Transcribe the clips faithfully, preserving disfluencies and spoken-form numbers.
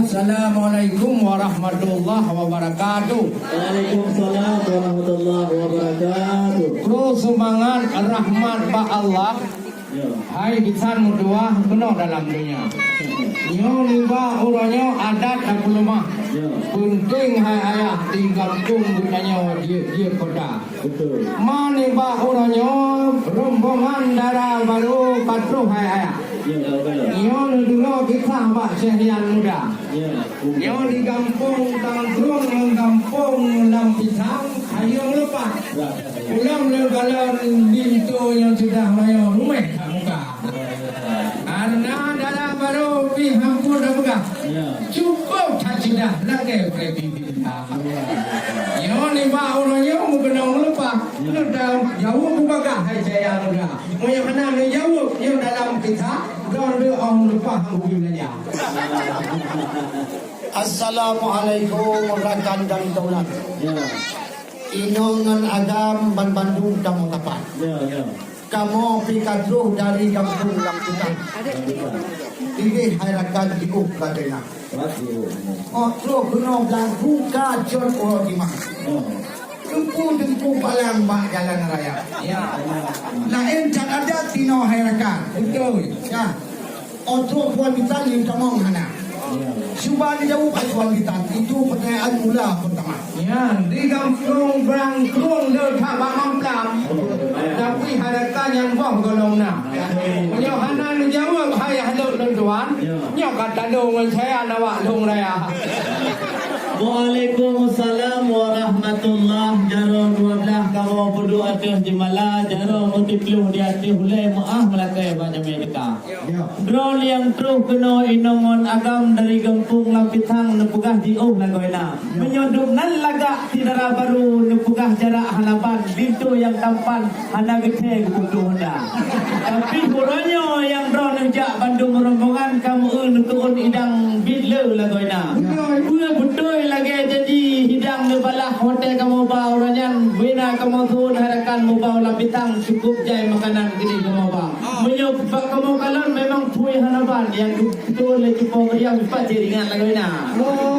Assalamualaikum warahmatullahi wabarakatuh. Waalaikumsalam warahmatullahi wabarakatuh. Kru seumangat rahmat bak Allah. Ya. Hai bisan meutuah keunoe dalam donya. Nyoe nibak uroe nyoe adat dan peuleumah. Ya. Peunteng hai ayah di gampông geutanyoe jeuet-jeuet kota. Betul. Ma nibak uroe nyoe rombongan dara barô ka troh hai ayah. Ya, ya, ya. Nyoe neudeungoe kisah bak Syekh Yan Muda. Ya. Nyoe di gampông Tangkrueng ngon gampông Lam Pisang, ayong leupah. Ya, ya, ya. Pulang lé galon linto nyang sudah mayoe ruméh that muka. Ya, ya, ya. Karena dara barô pih hampôn tapeugah. Ya. Cukup that sudah lagèe preti. Nyoe nibak uroe nyoe meukeunong leupah. Nyoe tajaweueb bubagaih hai syedara. Meunyoe hana neujaweueb nyoe dalam kisah, droeneuh 'oh leupah han geubi beulanja. Assalamualaikum rakan dan taulan. Ya. Inong ngon agam ban bandum kamoe tapat. Ya, ya. Kamoe pih ka troh dari gampông Lam Kutang. Idéh hai rakan jiôh ka teunak. Oh, troh keunoe blang buka jeuet uroe jimah. Teungku-teungku palang bak jalan raya. Ya. Laén that adat tinoe hai rakan. Beutôi. Ya. Oh, troh Puan Bisan nyang tamong hana. Ya. Cuba dijaweueb hai Puan Bisan. Itu pertanyaan mula pertama. Nyan, di gampông Brangkrueng le that bak mamplam. Tapi hai rakan nyang boh gohlom na. Meunyoe hana neujaweueb hai aneuk lôn tuan, nyoe ka talo ngon saya awak lôn raya. Waalaikumsalam warahmatullah. Jaroe dua belas kamoe peuduek ateueh jeumala, jaroe meutipluh di ateueh ulèe, meu'ah meulakèe bak jamèe teuka. Droeneuh nyang troh keunoe inong ngon agam dari gampông Lam Pisang neupeugah jiôh lagoena. Meunyoe dum nan lagak si dara barô neupeugah jarak hana ban, linto nyang tampan hana geuthèe geuputôh honda. Tapi uroe nyoe nyang droeneuh jak bandum rombongan ka meu-eu neutuôn idang bit le lagoena. Beutôi. Peue beutôi lagèe janji hidang neubalah watèe kamoe ba uroe nyan, bubena kamoe tuôn hai rakan meuba u Lam Pisang cukup jai makanan keudéh kamoe ba. Meunyoe bak kamoe kalon memang phui hana ban nyang geutuôn lé cupo Maryam pat jih ringan lagoena.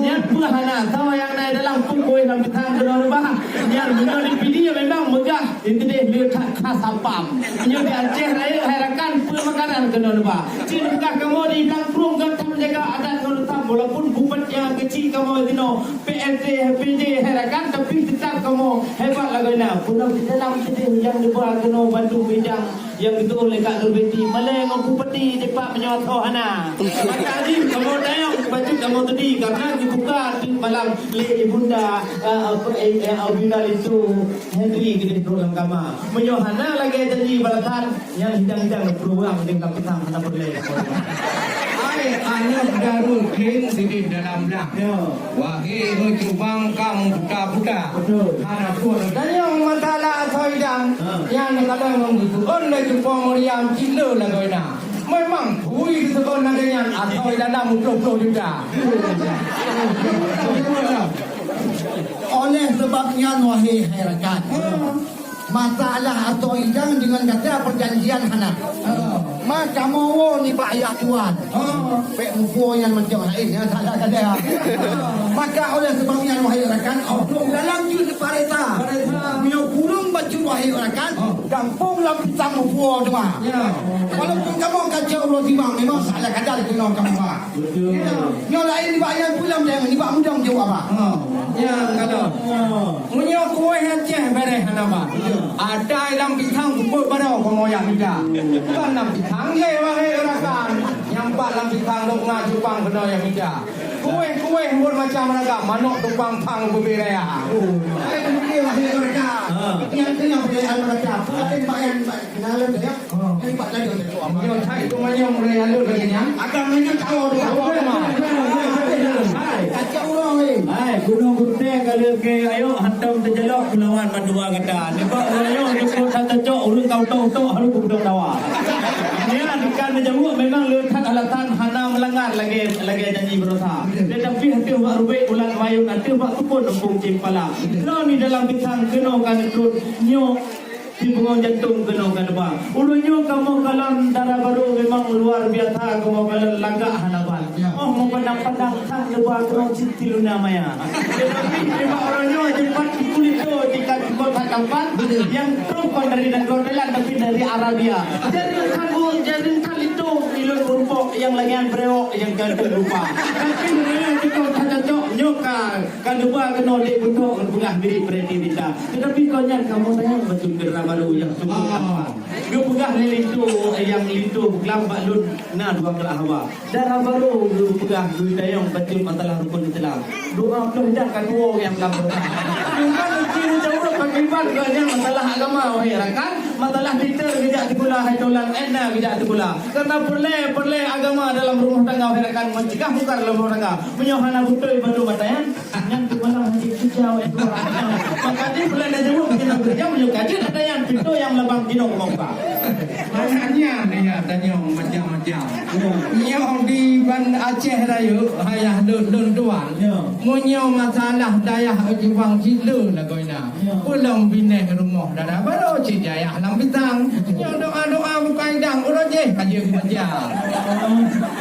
Nyan peue hana, soe nyang na dalam pui Lam Pisang keunoe reubah. Nyan meunyoe di Pidie memang meugah, di keudéh le that kha sapam. Meunyoe di Aceh Rayeuk hai rakan peue makanan keunoe reubah. Cit peugah kamoe di Blang Krueng gata menjaga adat ngon reusam walaupun buet nyang keuci kamoe sinoe P L T, P J hai rakan tapi teutap kamoe hebat lagoena. Puna di dalam keudéh nyang neuba keunoe bandum idang. Nyang geutuôn lé Kak Nur Binti, malèe ngon bupati dipat meunyoe tho hana. Maka jih kamoe tanyong bacut kamoe teudi karena dibuka teuk malam lé Ibunda, eh, eh, eh, Ibunda Linto Henry keudéh trok lam kama. Meunyoe hana lagèe janji balasan, nyan hidang-hidang peuruwang deng lam pisang hana peureulèe. Hai aneuk darul khin sideh dalam blang. Ya. Wahé meucubang kam buta-buta. Betul. Hana pun tanyong masalah asoe idang. Ha. Nyan kadang meutuon lé cupo Maryam cit le lagoena. Memang bui disebut lagèe nyan asoe idang muplôh-plôh juta. Oleh sebab nyan, wahé hai rakan. Ha. Masalah asoe idang deungon gata perjanjian hana. Ha. Ma kamoe woe nibak ayah tuan. Ha. Bèk muphom nyan macam laén, ya, salah gata. Maka oleh sebab nyan, wahai rakan, obrol dalam jus pareta. Pareta. Meunyoe kureueng bacut, wahai rakan, ha, gampông lam pisang muphom teuma. Ya. Walaupun kamoe ka cok uroe timang, memang salah kadar keunoe kamoe ba. Betul. Ya. Nyoe laén nibak ayah pulang, nibak mudong jaweueb abah. Ha. Ya, kalau. Ha. Meunyoe kueh Aceh bereh hana ban. Ada lam pisang bukon baroe kamoe nyang mida. Bukan lam pisang lé, wahai rakan. Nyang pat lam pisang lok na cupang keunoe nyang mida. Kueh-kueh mun macam ragam manok tukang pang bubé raya. Hai bubé wahai rakan. Ha. Nyang keunyang bubé raya rakan. Laén pakai kenalan saya. Nyoe that teumanyong mulai alot lagèe nyan. Agam nyoe tahu tu. Tahu mah. Hai. Kacau urang, eh. Hai, gunong gutèe ka lheueh keu ayok hantom teujalok meulawan mandua gata. Nibak urang nyoe nyumput that cocok ureueng ka utok-utok harôh beudôk dawa. Nyan ka neujaweueb memang le that alasan hana meulanggar lagèe, lagèe janji baroesa. Tetapi ateueh bak rubek bulan Mayun ateueh bak tukon empung cim pala. Droeneuh dalam pisang keunoe ka neutrôn nyoe. Sibeungoh jantông keunoe ka neuba. Ulôn nyoe kamoe kalon dara barô memang luar biasa, kamoe kalon lagak hana ban. Ya. Oh, meupadang-padang sang neuba keunoe cit tiluna maya. Tetapi nibak uroe nyoe jeuet pat di kulit tu di ka jukot that tampan, nyang trok kon dari nanggroe Thailand tapi dari Arabia. Jadi kan, jadi kan itu ilôn rumpok nyang lagèe nyan brewok nyang ganteng rupa. Tapi nyoe jukot that cocok nyoe ka Ka neuba keunoe lé beutôi peugah mirip kreativitas. Tetapi kon nyan kamoe tanyong bacut dara barô nyang sungguh tampan. Geupeugah lé linto, nyang linto beukelam bak lôn na dua keulah hawa. Dara barô geupeugah geutanyong bacut masalah rukon Islam. Doa ploh dah ka tuwo nyang lam doa. Cuma neuki neucaweueb pakriban kon nyan masalah agama, wahai rakan. Masalah Peter geujak sikula, hai tolan Edna geujak sikula. Karena peureulèe-peureulèe agama dalam rumah tangga, wahai rakan, mencegah mungkar dalam rumah tangga. Meunyoe hana beutôi bandum ata nyan, nyan teumalam hana jeuet keureuja awak dua. Maka di bulan Rajab bukan keureuja, meunyoe ka jeuet ata nyan, pintoe nyang labang jinoe keumeuka. Makanya ya tanyong macam-macam. Ya. Nyoe di Ban Aceh Rayeuk, hayah lôn, lôn tuan. Ya. Meunyoe masalah dayah Ujubang cit le lagoina. Ya. Pulang binèh rumoh dara barô cit dayah lam pisang. Betul. Nyoe doa-doa bukai dang uroe jih ka jeuet baca.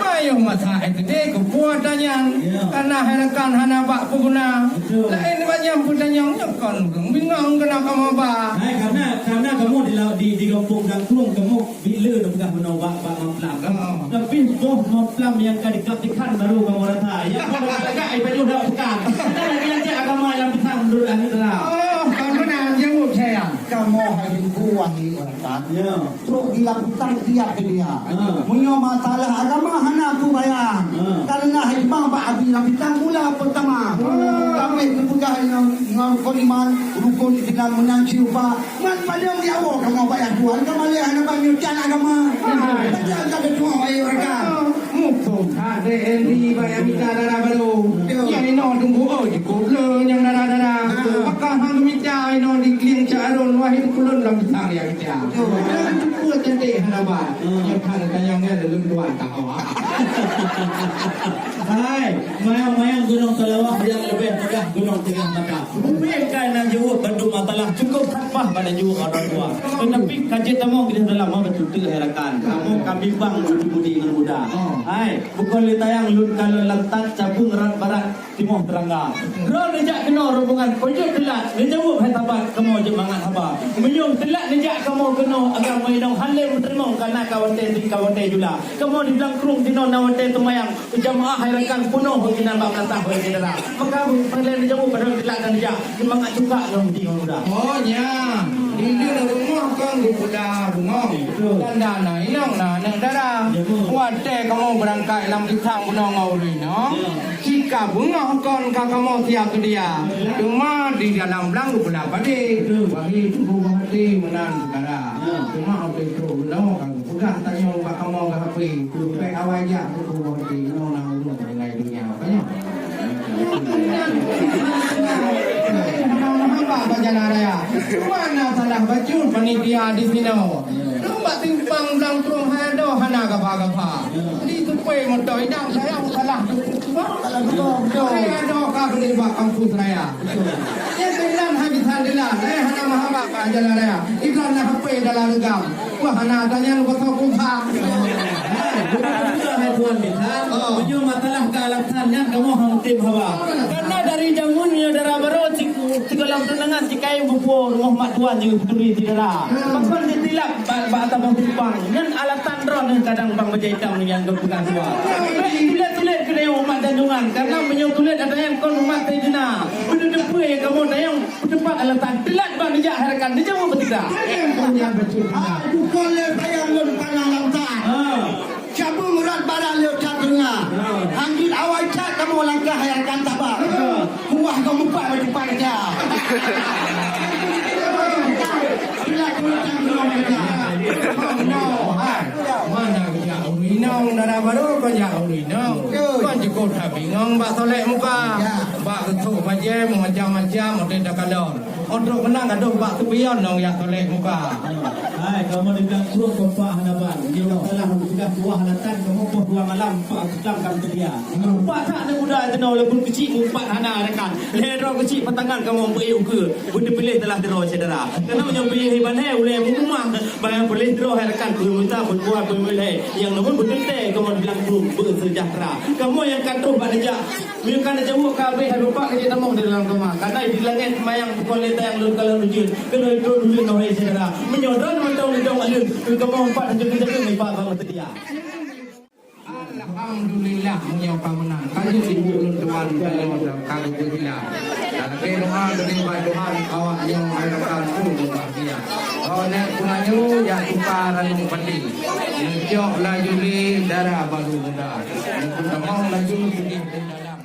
Mayuh masa S D keupeue tanyong. Ya. Kana hai rakan hana bak peuguna. Betul. Laén bak nyang peutanyong nyoe kon ureueng bingong keunoe kamoe ba. Hai, karena, karena kamoe di lau-, di, di gampông Dangkrueng kamoe Bila dah peugah meunoe bak, bak Mamplam kan? Ah. Tapi boh Mamplam nyang ka dikap-dikap baru kamoe rasa. Ya, kamoe lagak, eh, pajoh dah pekan. Dah lagi aja agama dalam pisang menurut ahli Islam. Oh, kamu nak jawab saya. Kamoe hai buah ni, kan? Ya. Trok di lapisan siap ke dia. Ah. Meunyoe masalah agama hana kubayang. Ah. Karena hikmah bak abi lapisan mula pertama. Ah. Kami kepeugah ngon, ngon rukun iman, rukun Islam meunan siupa. Ngon padum di awak kamoe payah tuan, kamoe lé hana ban nyucian agama. Betul. Betul tak betul, ayo rakan? Muphom that D N D bak nyang mita dara barô. Betul. Nyang inoe tunggu, oh, cukup le nyang dara-dara. Betul. Maka hang mita inoe di klieng Cak Aron, wahé ulôn lam pisang nyang mita. Betul. Lôn cukup cantik hana ban. Hmm. Nyang hana tanyong nyan lôn tuan tahu. Hai, mayang-mayang gunong Seulawah nyang leubeh megah gunong Teunggah Mata. Ubé ka na jaweueb bandum masalah, cukup that paih bak na jaweueb orang tua. Tetapi ka jeuet tamong keudeh dalam, ma beutôi hai rakan. Kamoe ka bimbang budi-budi ngon muda. Oh. Hai, bukon lé tayang lôn kalon lantat cabeueng rat barat timoh teurangga. Droe neujak keunoe rombongan, peujeuet teulat, neujaweueb hai sabat, kamoe jeuet mangat haba. Meunyoe teulat neujak kamoe keunoe, agam meunyoe hana lé meuteurimong kana ka watèe di ka watèe jula. Kamoe di Blangkrueng sinoe na watèe seumayang, jamaah hai rakan peunoh bak inan bak meunasah bak syedara. Maka peureulèe neujaweueb padahai teulat dan jak, seumangat juga ngon budi ngon muda. Oh, nya. Di leueng rumoh kon geupeugah bungong. Betul. Tanda na inong na aneuk dara. Ya, betul. Watèe kamoe beurangkat lam pisang bunoe ngon ureueng inong, ya, cika beungoh kon ka kamoe siap seudia. Ya. Teuma di dalam blang geupeugah padé. Betul. Wahé tuboh hati meunan syedara. Ya. Teuma watèe trok bunoe ka Peugah tanyong bak kamoe keu H P, keu pèk awai jak keu kubu hati, nyoe na ureueng tinggai donya. Tanyong. Haba bak jalan raya. Cuma na salah bacut panitia di sinoe. Nyoe bak simpang Blangkrueng hai adoe hana gaba-gaba. Di supé moto idang sayang salah. Hai adoe ka keudeh bak kampus raya. Nyan keunan hai bisan dilan, eh, hana meuhaba bak jalan raya. Iban na H P dalam reugam. Wah, hana tanyong pasal kufa. Hai, bukan juga hai tuan bisan. Oh. Meunyoe masalah keu alasan nyan kamoe hana tem haba. Karena dari jameun nyoe dara barô siku-, sigohlom tunangan sikayém beupo rumoh mak tuan jeuet peuturi sidara. Pakon ditilap bak, bak saboh simpang. Nyan alasan droeneuh kadang bang bajèe itam nyang geupeugah dua. Tulet-tulet keu umat janjongan. Karena meunyoe tulet ata nyan kon umat Saidina. Beuteupeue kamoe tanyong. Peuteupat alasan teulat bak neujak hai rakan, neujaweueb beuteuga. Nyan kon nyang bacut. Ah, bukon lé sayang lôn kana lam tan. Ha. Cabeueng rat barat lé that teungoh. Ha. Hanjeuet awai that kamoe langkah hai rakan saba. Ha. Kuah gom mupat bak teumpat aja. Teulat lôn tan teungoh aja. Mana jak ureueng inong, dara barô kon jak ureueng inong. Betul. Kon jeuet that bingong bak solek muka. Ya. Bak geutok bajèe macam-macam, watèe takalon. Untuk menang aduh bak tepion dong ya toleh muka. Hai, kamoe di Blang Krueng kompak hana ban. Nyoe salah peugah tuah hana tan, kamoe poh dua malam empat jam ka meusedia. Empat tak ada muda teunoe walaupun kecil empat hana rakan. Lhèe droe kecil patangan kamoe beu ukeue. Beuteupiléh telah droe syedara. Karena meunyoe piléh iban hai ulèe meumumah. Barang piléh droe hai rakan peumita beukuat peumilèe. Nyang nomor beuteuntèe kamoe di Blang Krueng beusejahtera. Kamoe nyang ka troh bak neujak. Meunyoe ka neujaweueb ka abéh hai bapak ka jeuet tamong di dalam kama. Karena di langèt seumayang bukon lé tayang lôn kalon ujeuen. Keunoe trok ujeuen nyoe hai syedara. Meunyoe droe mantong lidong aleueng, keu kamoe empat jaga-jaga nibak bang seutia. Alhamdulillah meunyoe ka meunang. Ka jeuet ibu lôn tuan keu lôn ka geupeuhila. Dan lagèe doa dari bak Tuhan awak nyoe hai rakan pun bahagia. Oh, nèk pula nyoe jak tuka ranup pati. Neucok laju lé dara baru muda. Neupeutamong laju seudeh dalam.